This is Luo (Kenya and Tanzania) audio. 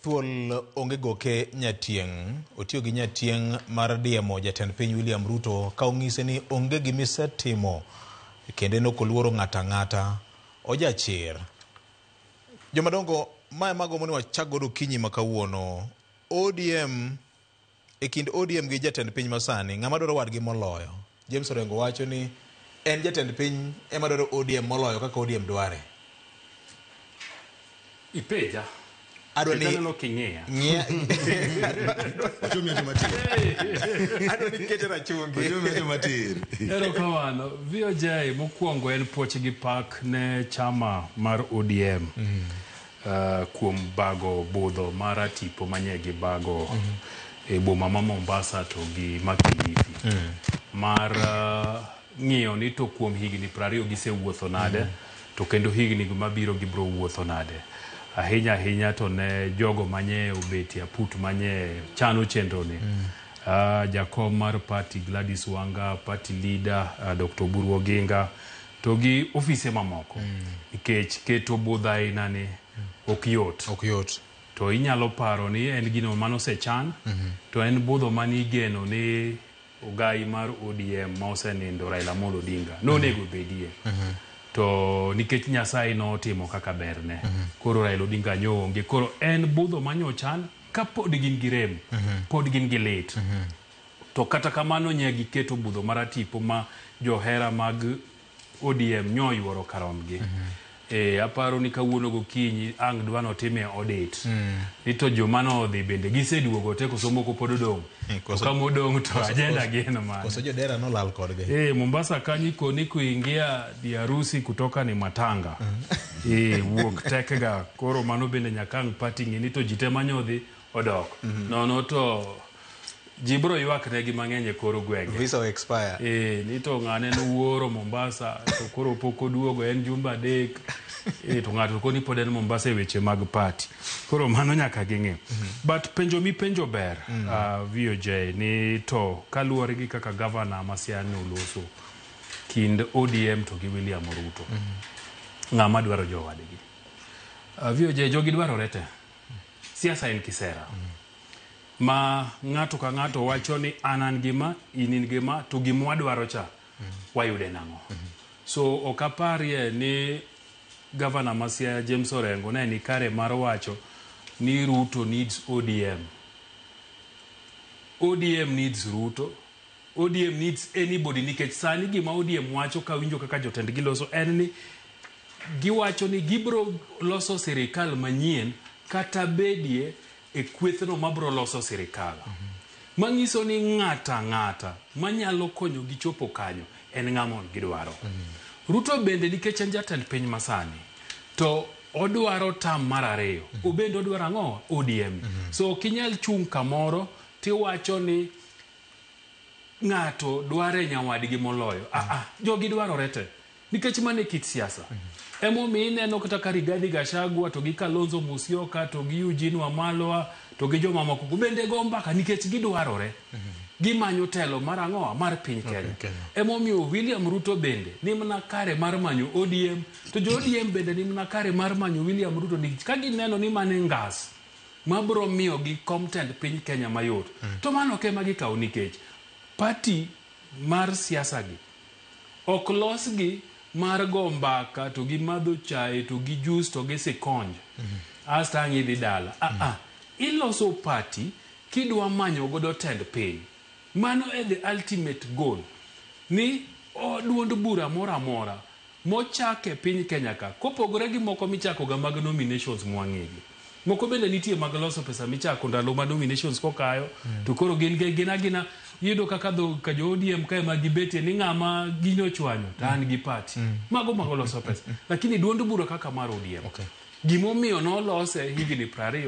Thuol onge goke nyatieng'. Otiyo gi nyatieng' mar diemo jatend piny William Ruto ka ong'ise ni onge gimisetimo kendo en ok oluoro ng'ato ang'ata. Ojachir. Jomadongo, mae magombo ni wachak godo okinyi ma kawuono. ODM e kind ODM gi jatend piny masani, ng'ama dwaro wadgi moloyo? James Orengo wacho ni en jatend piny ema dwaro ODM moloyo kaka ODM dware. Ipenja. Adwa ni Aneno king'iya. ng'iya Ochumi acho matir. adwa ni kete rachungi. Ochumi acho matir. Erokamano. VOJ mokwongo en puoch gi pak ne chama mar ODM kuom bago budho mar tipo manye gibago e boma ma Mombasa to gi ma Kilifi mar ng'iyo ni to kuom higni 20 gisewuotho nade to kendo higni mabiro gibiro wuotho nade. Ahinya ahinya to ne jogo manye obetie aput manye chano chenro ni. Jakom mar party Gladys Wanga, party leader Dr. Oburu Oginga to gi ofise mamoko. Nikech keto budho aina ni ok yot. Ok yot. To inyalo paro ni en gino manosechan to en budho manigeno ni ogai mar ODM ma osenindo Raila Amolo Odinga nonego bedie. To nikech Nyasaye notimo kaka berne, koro Raila Odinga nyo onge. Koro en budho manyochan ka pod gin gi rem, pod gin gi lit. To kata kamano nye giketo budho maratipo ma johera mag ODM nyoyuoro karomgi. Aparo ni kawuono gokinyi ang' dwa notime audit. Ni to joma nodhi bende giseduogo te koso moko pod odong'. To kama odong' to agenda gi en mane? Koso jodera nolal kodgi. Mombasa kanyo koni kuingia di harusi kutoka ni matanga. Wuok tek ga. Koro mano bende nyaka ang' party ng'e ni to ji te manyodhi odok. Nono to ji biro ywak negi mang'eny e kor gwenge. Visa o expire. Ni to ng'ane nowuoro Mombasa to koro pok oduogo en jumbe 3. To ng'ato koni pod en Mombasa e weche mag party. Koro mano nyaka ging'e. But penjo mipenjo ber, VOJ, ni to kaluwore gi kaka gavana ma Siaya noloso kind ODM to gi William Ruto. Ng'ama dwaro jowadgi? VOJ, jogi dwarore te. Siasa en kisera. Ma ng'ato ka ng'ato wacho ni an an gi ma, in in gi ma, to gima wadwaro cha, wayude nang'o? So ok aparie ni gavana ma Siaya James Orengo ne ni kare mar wacho ni Ruto needs ODM. ODM needs Ruto. ODM needs anybody nikech sani gima ODM wacho kawinjo kaka jotendgi loso en ni giwacho ni gibiro loso sirikal manyien kata bedie e kwethno mabiro loso sirikal. Manyiso ni ng'ata ng'ata manyalo konyo gi chopo kanyo en ng'ama gidwaro. Ruto bende nikech en jatend piny masani to odwaro term mar 2. Obende odwaro ang'o? ODM. So ok inyal chung' kamoro tiwacho ni ng'ato dware nyawadgi moloyo. Jogi dwarore te. Nikech mano e kit siasa. Emomiyo ineno kata ka Rigathi Gachagua to gi Kalonzo Musyoka to gi Eugene Wamalwa to gi joma moko bende go mbaka nikech gidwarore. Gimanyo telo mar ang'o? Mar piny Kenya. Emomiyo William Ruto bende ni mana kare mar manyo ODM to jo ODM bende ni mana kare mar manyo William Ruto nikech ka gineno ni mano e ngas mabiro miyo gi kom tend piny Kenya mayot. To mano ok ema gikawo nikech party mar siasa gi ok losgi mar go mbaka to gi madho chae to gi juice to gi sikonj. Asto ang' idhi dala. Iloso party kidwa manyo godo tend piny. Mano e the ultimate goal. Ni duond bura moro amora mochak e piny Kenya ka, kopogore gi moko michako ga mag nominations mwang'egi. Moko bende nitie mag loso pesa michako ndalo ma nominations kokayo, to koro gin gin agina iyudo kaka dho ka jo ODM kae ma gibetie ni ng'ama gino ochwanyo to an gi party. Mago mago loso pesa. Lakini duond bura kaka mar ODM. Gimomiyo nolose higni 20